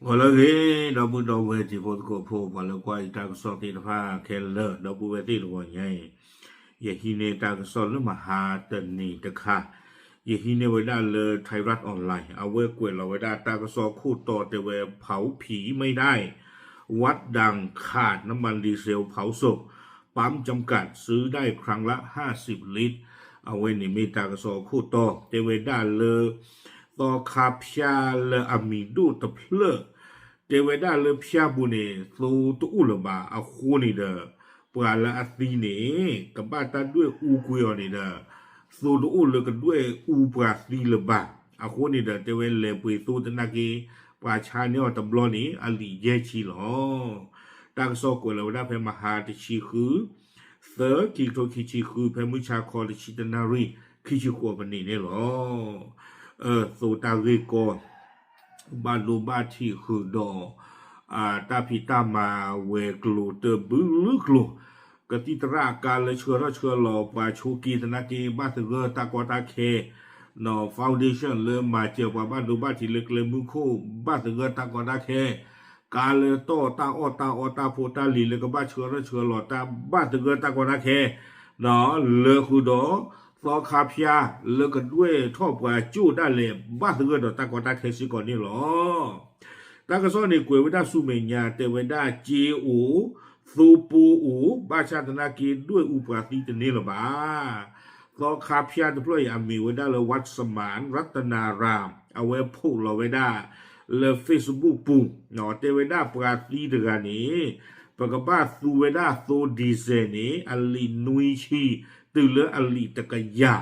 ဂီၤလၢအဂ့ၤ ဒီပုၢ်ဒီဝဲၢ်တံၤဖိသကိးဖိ ပှၤလၢကွၢ်ယတၢ်ကစီၣ်သ့ၣ်တဖၣ်ခဲလၢာ် ဒီပုၢ်ဝဲၢ်သ့ၣ်တဂီၤညါအံၤ, ယဟံးန့ၢ်တၢ်ကစီၣ်လၢမဟါတနံၤတခါ, ယဟံးန့ၢ်ဝဲဒၣ်လၢ Thairath Online အဝဲကွဲးလီၤဝဲဒၣ်တၢ်ကစီၣ်ခိၣ်တီတဲဝဲ เผาผีไม่ได้ วัดดังขาดน้ำมันดีเซลเผาศพ ปั๊มจำกัดซื้อได้ครั้งละห้าสิบลิตร အဝဲန့ၣ်မ့ၢ်တၢ်ကစီၣ်အခိၣ်တီ တဲဝဲဒၣ်လၢ သီခါဖၠါလၢအမံၤဒိၣ်တဖျၢၣ်, တဲဝဲဒၣ်လၢဖၠါပူၤန့ၣ် သိတအိၣ်လၢၤဘၣ်အဃိန့ၣ်ဒီး ပှၤလၢအသံန့ၣ် ကဘၣ်တၢ်ဒွဲၣ်အူကွံာ်အီၤန့ၣ်ဒီး သိတအိၣ်လၢကဒွဲၣ်အူပှၤသံလၢၤဘၣ်. အဃိန့ၣ်ဒီး တဲဝဲလဲၤပှ့ၤသိသနာ်က့ ပှၤဆါန့ၢ်အီၤတဘျီန့ၣ် အလံာ်ယဲၢ်ဆံလီၤ. တၢ်ကစီၣ်ကွဲးလီၤဝဲဒၣ်ဖဲမဟါတဆံဃု သၢ ခံကထိခံဆံဃု ဖဲမုၢ်ဆါခီတဆံတနၣ်ရံၣ် ခံဆံဃိးမံးနံးန့ၣ်လီၤ. သိတၢ်ဂ့ၢ်ကီ ဘၣ်ဒိဘၣ်ထံးဃုာ်ဒီး တၢ်ဖံးတၢ်မၤဝဲၤကျိၤတဘုလုကျိၤ, ကသံၣ်သရၣ်ကါလၢဆှၢထီၣ်ဆှၢလီၤ ပှၤဆိးက့သနာ်က့ ဘၣ်သဂၢၢ်တၢ်ကီတၢ်ခဲ, foundation လၢမၤစၢၤပှၤဘၣ်ဒိဘၣ်ထံးလၢကျဲမုၢ်ခိၣ် ဘၣ်သဂၢၢ်တၢ်ကီတၢ်ခဲ, ကါလၢတီၢ်တၢ်အီၣ်တၢ်အီတၢ်ဖိတၢ်လံၤလၢကဘၣ်ဆှၢထီၣ်ဆှၢလီၤ တၢ်ဘၣ်သဂၢၢ်တၢ်ကီတၢ်ခဲ, လၢဃုာ်ဒီး သီခါဖၠါလၢကဒွဲၣ်ထီၣ်ပှၤကၠိၣ်ဒၣ်လဲာ် ဘၣ်သဂၢၢ်ဒီးတၢ်ကီတၢ်ခဲစ့ၢ်ကီးန့ၣ်လီၤ. တၢ်ကစီၣ်န့ၣ်ကွဲးဝဲဒၣ်ဆူမဲာ်ညါ တဲဝဲဒၣ်စ့အိၣ်, သိပိအိၣ်, ဘၣ်ဆၣ်သနာ်က့ဒွဲၣ်အူပှၤသံတန့ၢ်လၢၤဘၣ်. သီခါဖၠါတဖျၢၣ်အံၤအမံၤဝဲဒၣ်လၢ วัดสมานรัตนาราม အဝဲဖီၣ်လီၤဝဲဒၣ်လၢ Facebook ပူၤ, တဲဝဲဒၣ်ပှၤသံတဂၤန့ၣ် ပကဘၣ်သူဝဲဒၣ်သိ diesel န့ၣ် အလံာ်နွံဆံ တုၤလၢအလံာ်တကယၤ,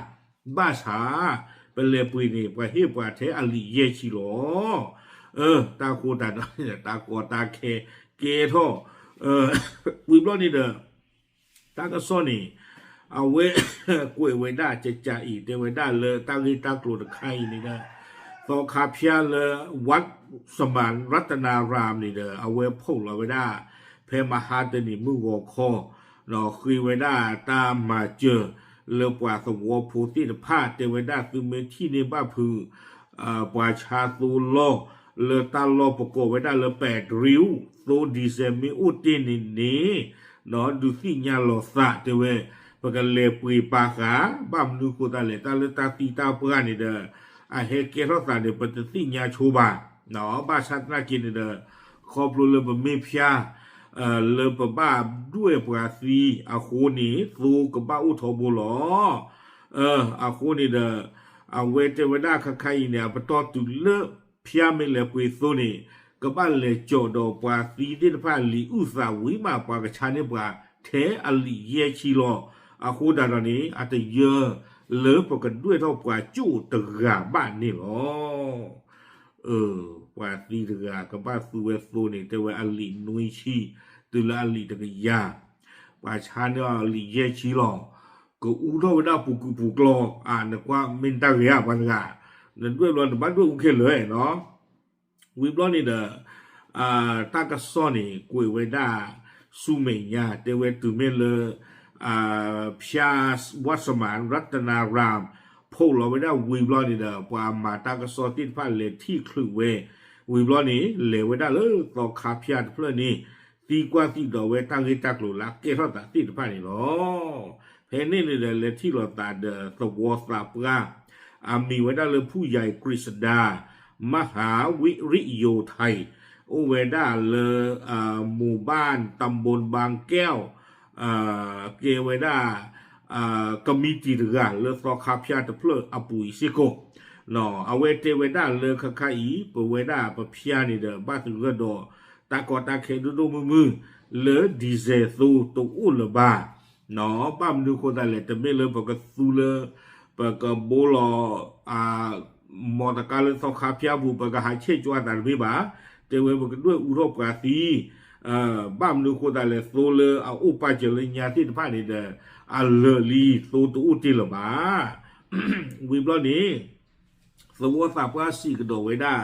ဘၣ်ဆၣ် ပလဲၤပှ့ၤန့ၣ် ပှၤဟ့ၣ်ပှၤထဲအလံာ်ယဲၢ်ဆံလီၤ. တၢ်ဃိတၢ်ဒီး တၢ်ကီတၢ်ခဲကဲထီၣ်, ဝံၤဘျီန့ၣ်ဒီး တၢ်ကစီၣ်န့ၣ် အဝဲကွဲးဝဲဒၣ်ကကးအံၤ တဲဝဲဒၣ်လၢတၢ်ဂ့ၢ်တၢ်ကျိၤတခါအံၤန့ၣ်ဒီး သီခါဖၠါလၢ วัดสมานรัตนาราม န့ၣ်ဒီး အဝဲဖီၣ်လီၤဝဲဒၣ် ဖဲမဟါတနံၤမုၢ်ဂီၤခီ ဒီးဃ့ဝဲဒၣ်တၢ်မၤစၢၤ လၢပှၤသဝီဖိသ့ၣ်တဖၣ် တဲဝဲဒၣ်သုမ့ၢ်ထံၣ်န့ၢ်ဘၣ်ဖုး ပှၤဆါသိလီၢ် လၢတၢ်လီၢ်ပကိးဝဲဒၣ်လၢ ပဲတြီ သိ diesel မ့ၢ်အိၣ်တ့ၢ်န့ၣ်န့ၣ် ဒုးသ့ၣ်ညါလီၤသးတဲဝဲ ပကလဲၤပှ့ၤပာ်ဃာ် ဘၣ်မနုၤဃိသတးလဲၣ် တၢ်လၢတၢ်သံတၢ်ပှၢ်န့ၣ်ဒီး အဟဲကဲထီၣ်သးန့ၣ် ပတသ့ၣ်ညါဆိဘၣ်. ဘၣ်ဆၣ်သနာ်က့န့ၣ်ဒီး ခီဖျိလၢပမ့ၢ်ဖၠါ လၢပဘၣ်ဒွဲၣ်ပှၤသံအဃိန့ၣ် သိကဘၣ်အိၣ်ထီဘိလီၤ. အဃိန့ၣ်ဒီး အဝဲတဲဝဲဒၣ်ခါခါအံၤန့ၣ် အပတီၢ်တုၤလၢဖၠါမ့ၢ်လဲၤပှ့ၤသိန့ၣ် ကဘၣ်လဲၤကၠီးဒီးပှၤသံသ့ၣ်တဖၣ်လံာ်အုၣ်သးဝံၤမး ပှၤကဆါန့ၢ်ပှၤထဲအလံာ်ယဲၢ်ဆံလီၤ. အဃိသတးဒီးန့ၣ် အတယၢလၢပကဒွဲၣ်ထီၣ်ပှၤကၠိၣ်တဂၤဘၣ်န့ၣ်လီၤ. ပှၤသံတဂၤကဘၣ်သူဝဲသိန့ၣ် တဲဝဲအလံာ်နွံဆံ တုၤလၢအလံာ်တကယၤ, ပှၤဆါန့ၢ်အီၤအလံာ်ယဲၢ်ဆံလီၤ. ကအူထီၣ်ဝဲဒၣ်ပူၤကုာ်ပူၤကျီ, နကွၢ်မ့ၢ်တၢ်ဂ့ၤဧါ ပှၤတဂၤ, နဒွဲၣ်ဘျီနဘၣ်ဒွဲၣ်အူခဲလၢာ်နီၤ. ဝံၤဘျီန့ၣ်ဒီး တၢ်ကစီၣ်န့ၣ် ကွဲးဝဲဒၣ်ဆူမဲာ်ညါ တဲဝဲတုၤမ့ၢ်လၢ ဖၠါ วัดสมานรัตนาราม ဖီၣ်လီၤဝဲဒၣ်ဝံၤဘျီန့ၣ်ဒီး ပှၤမၤတၢ်ကစီၣ်သ့ၣ်တဖၣ်လဲၤထံၣ်ချုးဝဲ, ဝံၤဘျီန့ၣ် လဲၤဝဲဒၣ်လၢသီခါဖၠါတဖျၢၣ်န့ၣ် သံကွၢ်သံဒိးဝဲတၢ်ဂ့ၢ်တၢ်ကျိၤလၢအကဲထီၣ်သးသ့ၣ်တဖၣ်န့ၣ်လီၤ. ဖဲန့ၣ်န့ၣ်ဒီး လဲၤထံၣ်လိာ်သးဒီးသဝီသးပှၢ် အမံၤဝဲဒၣ်လၢ ผู้ใหญ่กฤษดา มหาวิริโยไทย အိၣ်ဝဲဒၣ်လၢ หมู่บ้านตำบลบางแก้ว ကဲဝဲဒၣ် committee တဂၤလၢသီခါဖၠါတဖျၢၣ်အပူၤအံၤစ့ၢ်ကီး, အဝဲတဲဝဲဒၣ်လၢခါခါအံၤ ပဝဲဒၣ်ပဖၠါန့ၣ်ဒီး ဘၣ်သဂၢၢ်ဒီးတၢ်ကီတၢ်ခဲဒိၣ်ဒိၣ်မုၢ်မုၢ် လၢ diesel သိတအိၣ်လၢၤဘၣ်. ဘၣ်မနုၤဃိသတးလဲၣ် တမ့ၢ်လၢပကသူလၢ ပကဘိလီၤ မီတကါလၢသီခါဖၠါပူၤ ပကဟးဆဲးကွၢ်သးတမ့ၢ်ဘၣ်. တဲဝဲပကဒွဲၣ်အူထီၣ်ပှၤသံ, ဘၣ်မနုၤဃိသတးလဲၣ် သိလၢအအိၣ်ပာ်စၢၤလၢညါသ့ၣ်တဖၣ်န့ၣ်ဒီး အလၢာ်လံ သိတအိၣ်တ့ၢ်လၢၤဘၣ်. ဝံၤဘျီန့ၣ် သဝီသးပှၢ်စံးကဒီးဝဲဒၣ်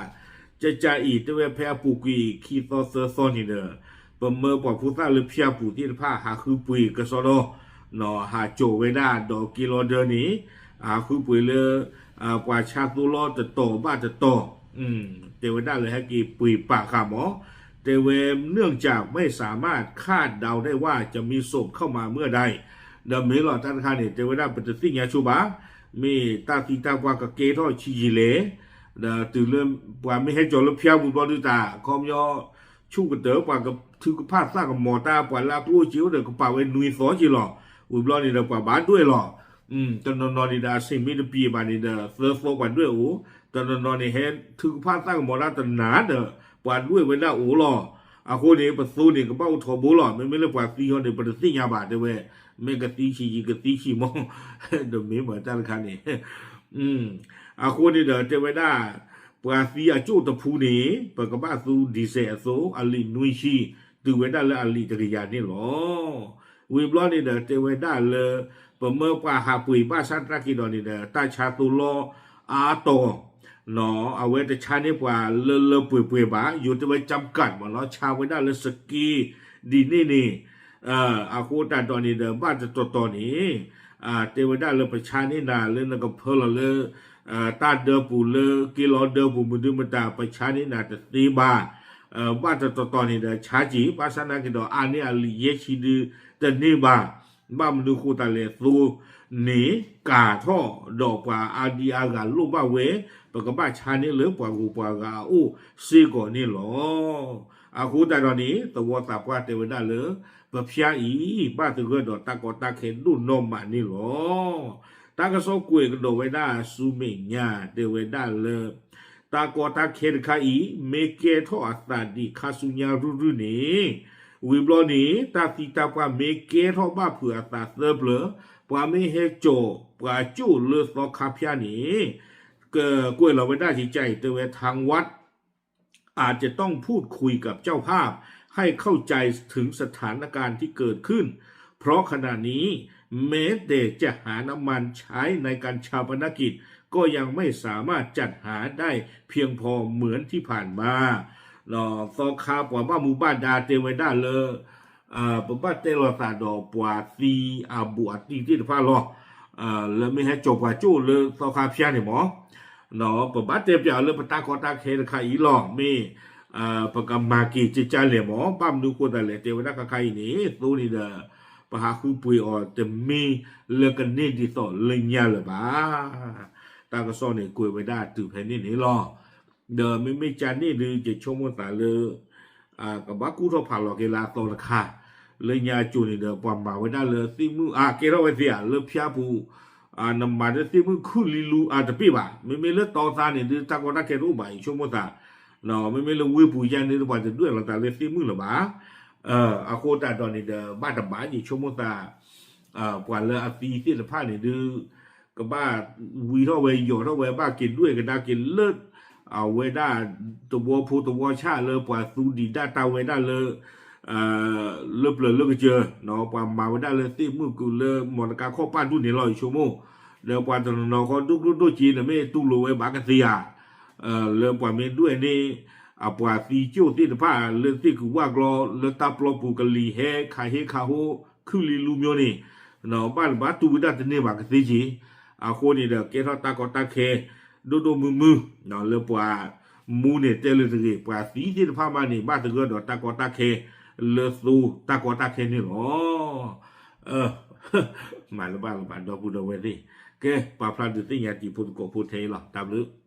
ကကးအံၤ တဲဝဲဖဲအပူၤကွံာ်ခံသီသၢသီန့ၣ်ဒီး ပမၢပှၤဖိသၣ်လၢဖၠါပူၤသ့ၣ်တဖၣ်ဟးဃုပှ့ၤကစီဒီ ဟးကၠီၤဝဲဒၣ်ဒီးက့လီဒၢန့ၣ် ဟးဃုပှ့ၤလၢ ပှၤဆါသိလီၢ်တတီၤဘၣ်တတီၤ တဲဝဲဒၣ်လၢဟဲက့ၤပှ့ၤပာ်ဃာ်မး, တဲဝဲ เนื่องจากไม่สามารถคาดเดาได้ว่าจะมีศพเข้ามาเมื่อใด ဒီးမ့ၢ်လီၤတၢ်တခါန့ၣ် တဲဝဲဒၣ်ပတသ့ၣ်ညါဆိဘၣ်, မ့ၢ်တၢ်သံတၢ်ပှၢ်ကကဲထီၣ်ဆံးယံာ်လဲၣ်, ဒီးတုၤလၢပှၤမ့ၢ်ဟဲကၠီၤလၢဖၠါပူၤဘျီဒုးတၢ် ခီပညီ ဆူၣ်ကတၢၢ် ပှၤထုကဖၣ်သၣ်ကမီၤတၢ် ပှၤလၢအကျိၣ်စ့အိၣ်ဒီးကပာ်ဝဲနွံသီက့ၤလီၤ. ဝံၤဘျီန့ၣ်ဒီး ပှၤဘၣ်ဒွဲၣ်လီၤ. တနီၤနီၤန့ၣ်ဒီး အဆင်မ့ၢ်တပြေဘၣ်န့ၣ်ဒီး သၢသီပှၤဒွဲၣ်အိၣ်, တနီၤနီၤန့ၣ် ဟဲထုကဖၣ်သၣ်ကမီၤတၢ်တနၤဒီး ပှၤဒွဲၣ်ဝဲဒၣ်အိၣ်လီၤ. အဃိန့ၣ် ပသိန့ၣ် ကဘၣ်အိၣ်ထီဘိလီၤ. မ့မ့ၢ်လၢပှၤသံဟီန့ၣ် ပတသ့ၣ်ညါဘၣ် တဲဝဲ, မ့ၢ်ကသံဆံးယံာ်ကသံဆံးမး ဒီးမ့ၢ်မၤတၢ်တခါန့ၣ် အဃိန့ၣ်ဒီးတဲဝဲဒၣ် ပှၤသံအကၠိၣ်တဖုန့ၣ် ပကဘၣ်သူ diesel အသိး အလံာ်နွံဆံ တုၤဝဲဒၣ်လၢအလံာ်တကယၤန့ၣ်လီၤ. ဝံၤဘျီန့ၣ်ဒီးတဲဝဲဒၣ်လၢ ပမၢပှၤဟးပှ့ၤဘၣ်ဆၣ်သနာ်က့ဒီးန့ၣ်ဒီး တၢ်ဆါသိလီအါတီၤ အဝဲတဆါန့ၢ်ပှၤလၢလၢပှဲၤပှဲၤဘၣ်, ယိၤတဲဝဲ จำกัด မးနီၤ, ဆါဝဲဒၣ်လၢစက့ဒ်န့ၣ်န့ၣ် အဃိသတးဒီးန့ၣ်ဒီး ဘၣ်တတီၤတီၤန့ၣ် တဲဝဲဒၣ်လၢပဆါန့ၢ်နၤလၢနကဖၢလီၤလၢ တၢ်ဒၢပူၤလၢက့လီၤဒၢပူၤ မနုၤမတၤ ပဆါန့ၢ်နၤတသ့ဘၣ်. ဘၣ်တတီၤတီၤန့ၣ်ဒီးဆါက့ၤ ဘၣ်ဆၣ်သနာ်က့ဒီး အါန့ၢ်အလံာ်ယဲၢ်ဆံဒုတန့ၢ်ဘၣ်. ဘၣ်မနုၤဃိသတးလဲၣ် သိန့ၣ်ကၤထီၣ်ဒီးပှၤအါဒံအါဂၤလိၣ်ဘၣ်ဝဲ, ပကဘၣ်ဆါန့ၢ်လၢပှၤဂုၤပှၤဂၤအအိၣ်စ့ၢ်ကီးန့ၣ်လီၤ. အဃိသတးဒီးန့ၣ် သဝီသးပှၢ်တဲဝဲဒၣ်လၢ ပဖၠါအံၤ ဘၣ်သဂၢၢ်ဒီးတၢ်ကီတၢ်ခဲဒိၣ်နီၢ်မးန့ၣ်လီၤ. တၢ်ကစီၣ်ကွဲးကဒီးဝဲဒၣ်ဆူမဲာ်ညါ တဲဝဲဒၣ်လၢ တၢ်ကီတၢ်ခဲတခါအံၤ မ့ၢ်ကဲထီၣ်အသးဒံးခါဆူညါရုၢ်ရုၢ်န့ၣ် ဝံၤဘျီန့ၣ် တၢ်သံတၢ်ပှၢ်မ့ၢ်ကဲထီၣ်ဘၣ်ဖုးအသးသၢပျၢၤ, ပှၤမ့ၢ်ဟဲကၠီၤပှၤကၠိၣ်လၢသီခါဖၠါန့ၣ် ကကွဲးလီၤဝဲဒၣ်ကကါအံၤ တဲဝဲ ทางวัด อาจจะต้องพูดคุยกับเจ้าภาพให้เข้าใจถึงสถานการณ์ที่เกิดขึ้น เพราะขณะนี้แม้แต่จะหาน้ำมันใช้ในการฌาปนกิจก็ยังไม่สามารถจัดหาได้เพียงพอเหมือนที่ผ่านมา သီခါပှၤဘၣ်မူဘၣ်ဒါတဲဝဲဒၣ်လၢ ပဘၣ်တဲလီၤသးဒီးပှၤသံအဘူးအတံၢ်သ့ၣ်တဖၣ်လီၤ. လၢမ့ၢ်ဟဲကၠီၤပှၤကၠိၣ်လၢသီခါဖၠါန့ၣ်မး ပဘၣ်တဲပၠးအီၤလၢပတၢ်ကီတၢ်ခဲတခါအံၤလီၤ. မ့ၢ် ပကမၤက့ၤကကါလဲၣ်မး, ဘၣ်မနုၤဃိသတးလဲၣ် တဲဝဲဒၣ်ခါခါအံၤန့ၣ် သိန့ၣ်ဒီး ပဟးဃုပှ့ၤအီၤတမ့ၢ်လၢကန့ၢ်ဒ်သိးလၢညါလၢၤဘၣ်. တၢ်ကစီၣ်န့ၣ်ကွဲးဝဲဒၣ်တုၤဖဲန့ၣ်န့ၣ်လီၤ. ဒီးမ့မ့ၢ်ကန့ၣ်ဒုး ယဆိကမိၣ်သးလၢ ကဘၣ်ကူၣ်ထီၣ်ဖးလီၤက့ၤလၢအသီတခါ, လၢညါအကၠိၤန့ၣ်ဒီး ပှၤမၤဝဲဒၣ်လၢသ့ၣ်မုၣ်အါကဲထီၣ်ဝဲသ့ဧါ, လၢဖၠါပူၤ နမၤလၢသ့ၣ်မုၣ်ခုၣ်လံလူအါတပ့ၢ်ဘၣ်. မ့မ့ၢ်လၢတီသါန့ၣ်ဒုး တၢ်ကီတၢ်ခဲတအိၣ်ဘၣ် ယဆိကမိၣ်သး. မ့မ့ၢ်လၢဝ့ၢ်ပူၤယါန့ၣ် ပှၤတဒွဲၣ်လီၤသးလၢသ့ၣ်မုၣ်လၢၤဘၣ်. အဃိသတးဒီးန့ၣ်ဒီး ဘၣ်တဘၣ် ယဆိကမိၣ်သး ပှၤလၢအသံသ့ၣ်တဖၣ်န့ၣ်ဒုး ကဘၣ်ဝံထီၣ်ဝဲယီၤထီၣ်ဝဲ ဘၣ်က့ၤဒွဲၣ်ကဒါက့ၤလၢ အဝဲဒၣ်သဝီဖိသဝီဆၣ်လၢပှၤသူဒံးဒၣ်တၢ်ဝဲဒၣ်လၢ လၢပျၢၤလၢကစၢၤ, ပှၤမၤဝဲဒၣ်လၢသ့ၣ်မုၣ်ကလၢ မီတကါခီၣ်ပၢ်ဒူၣ်န့ၣ်လီၤ ယဆိကမိၣ်. ဒီးပှၤတနီၤနီၤဃီဒိၣ်ကျိၣ်ဒိၣ်စ့န့ၣ် မ့ၢ်တူၢ်လိာ်ဝဲဘၣ်ကသ့ဧါ. လၢပှၤမ့ၢ်ဒွဲၣ်န့ၢ် အပှၤသံကၠိၣ်သ့ၣ်တဖၣ် လၢသ့ၣ်ကူဝၣ်ကျီ လၢတၢ်ပျီပူၤကလံၤဟဲခးဟ့ခးဟိ ခုၣ်လံလူမျိုးန့ၣ် ဘၣ်တဘၣ်တူၢ်ဝဲဒၣ်တန့ၢ်ဘၣ်ကသ့က့ၤ. အဃိန့ၣ်ဒီး ကဲထီၣ်တၢ်ကီတၢ်ခဲ ဒိၣ်ဒိၣ်မုၢ်မုၢ် လၢပှၤမူန့ၣ်တဲလၢတဂ့ၤ ပှၤသံသ့ၣ်တဖၣ်မးန့ၣ် ဘၣ်သဂၢၢ်ဒီးတၢ်ကီတၢ်ခဲ လၢသိတၢ်ကီတၢ်ခဲန့ၣ်လီၤ. မၤလၢဘၣ်လၢၤဘၣ် ဒီပုၢ်ဒီဝဲၢ်သ့ၣ်, ကဲ ပာ်ဖျါဒုးသ့ၣ်ညါတံၤဖိသကိးဖိထဲအံၤလီၤ. တၢ်ဘျုး